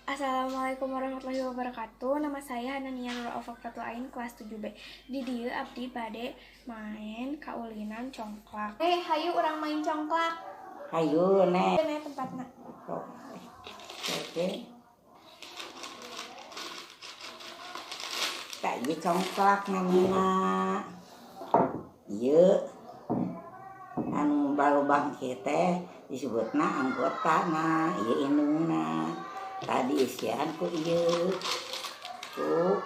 Assalamualaikum warahmatullahi wabarakatuh. Nama saya Hanania Nur Fatul Ain, kelas 7B. Di dieu abdi bade main kaulinan congklak. Hayu urang main congklak. Hayu, Nek. Nek tempatna. Oke. Tak ieu congklak namina. Ieu anu balubang kieu teh disebutna anggotana, ieu indungna. Tadi isian ku ieu. Ku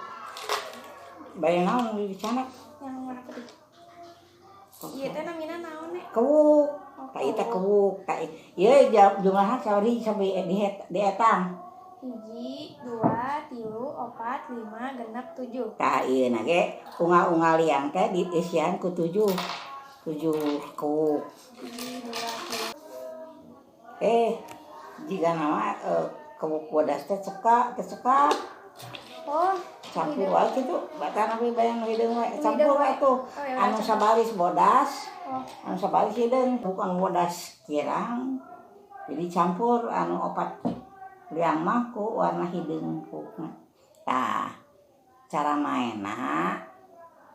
bayang naon di sana? Yang warna putih. Ieu teh namina naon, Nek? Kewuk. Tak ieu teh kewuk. Tak ieu jumlahna sabaraha sampai di etang? 1, 2, 3, 4, 5, 6, 7. Tah ieu na ge unggal-unggal liang teh diisian ku 7. 7 kewuk. 1, 2, 3. Jika nama kewuk bodas teh cekak, teh cekak. Oh, campur wae kitu, batana we bayang hideung we, campur we. Atuh. Oh, ya, anu campur. Sabaris bodas, Oh. Anu sabaris hideung, bukan bodas kirang. Jadi campur anu opat liang mah ku warna hideung kukna. Tah, cara maenna,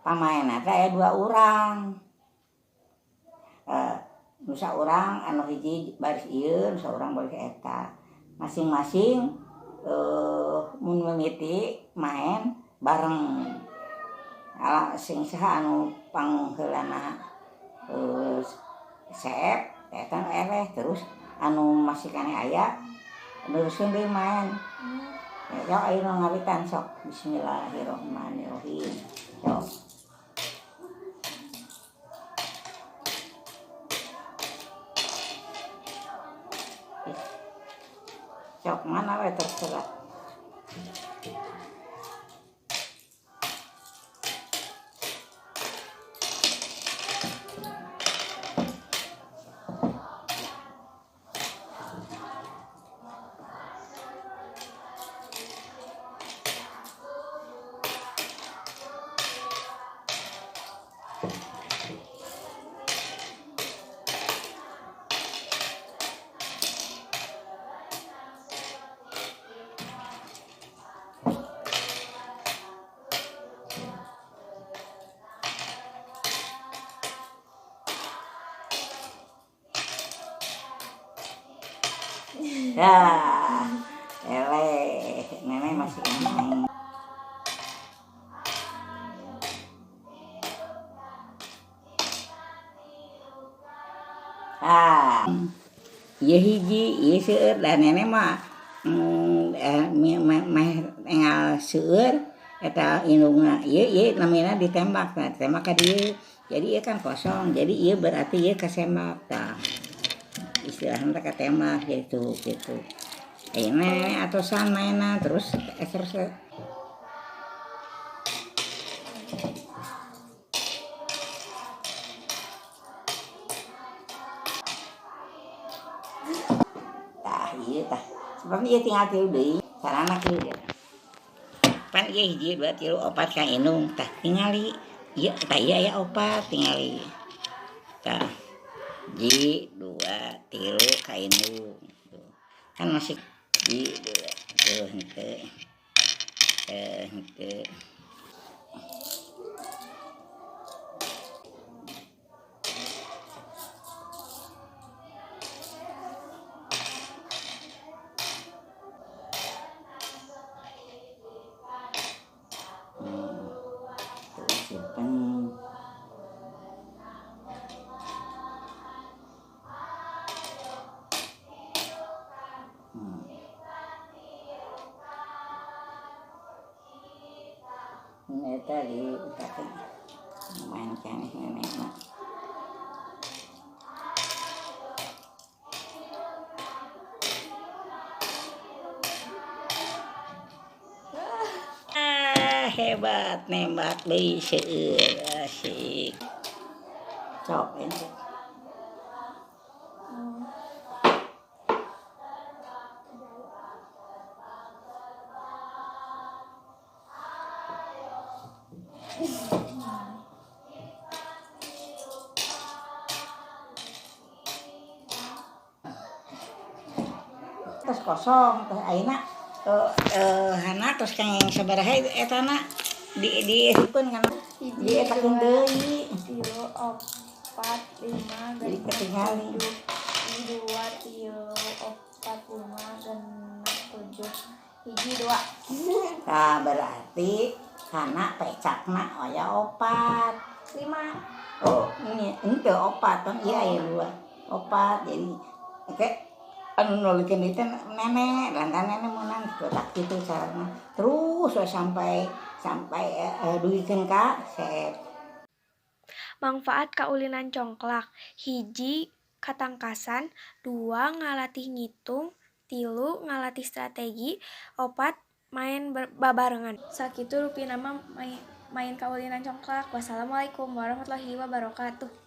pamaenna teh aya 2 urang. Nu saurang anu hiji baris ieu, nu saurang baris eta. Masing-masing mun mimiti main bareng. Ala sing saha anu pangheulana seep eta nu eleh, terus anu masih keneh aya neruskeun deui main. Ya ayeuna ngawitan sok. Bismillahirrahmanirrahim. Sok. Sok mana we terserah. Dah, eleh, nenek masih main. Ah, ieu hiji, ieu seueur, da nenek mah, meh engal seueur, eta indungna, ieu, ieu namina ditembak, nah, ditembak ka dieu. Jadi ieu kan kosong, jadi ieu berarti ieu kasembak, tah. Istilahnya teh katembak gitu, gitu. Ayeuna atosan mainna terus, terus. Tah, ieu tah. Sebab ieu tinggal tilu deui, sarana kieu ge. Pan ieu 1, 2, 3, 4 ka indung. Tah tingali. Ieu tah ieu aya 4 tingali. Tah. 1, 2, 3 ka indung. Tuh. Kan masih 1, 2, tuh henteu. Henteu. Tuh simpen. Ini tadi tapi main keneh nenek mah. Ah, hebat nembak deui seueur asik. Sok ente. Terus kosong, terus ayeuna Oh, Hana tos kenging sabaraha etana di diasupkeun kana Hiji, di etakeun dua, deui. Tilu, opat, lima, Jadi genep, ketinggalan. 7. Hiji, dua, tilu, opat, lima, genep, 7. Hiji, dua. Nah, berarti Hana pecakna aya opat. 5. Oh, ini teu opat kan, iya, aya dua. Opat, jadi oke, anu nulikeun ieu teh nenek, lantaran nenek meunang kotak kitu carana. Terus we sampai sampai dugikeun ka set. Mangfaat kaulinan congklak: hiji, katangkasan, dua, ngalatih ngitung, tilu, ngalatih strategi, opat, main babarengan. Sakitu rupina mah main kaulinan congklak. Wassalamualaikum warahmatullahi wabarakatuh.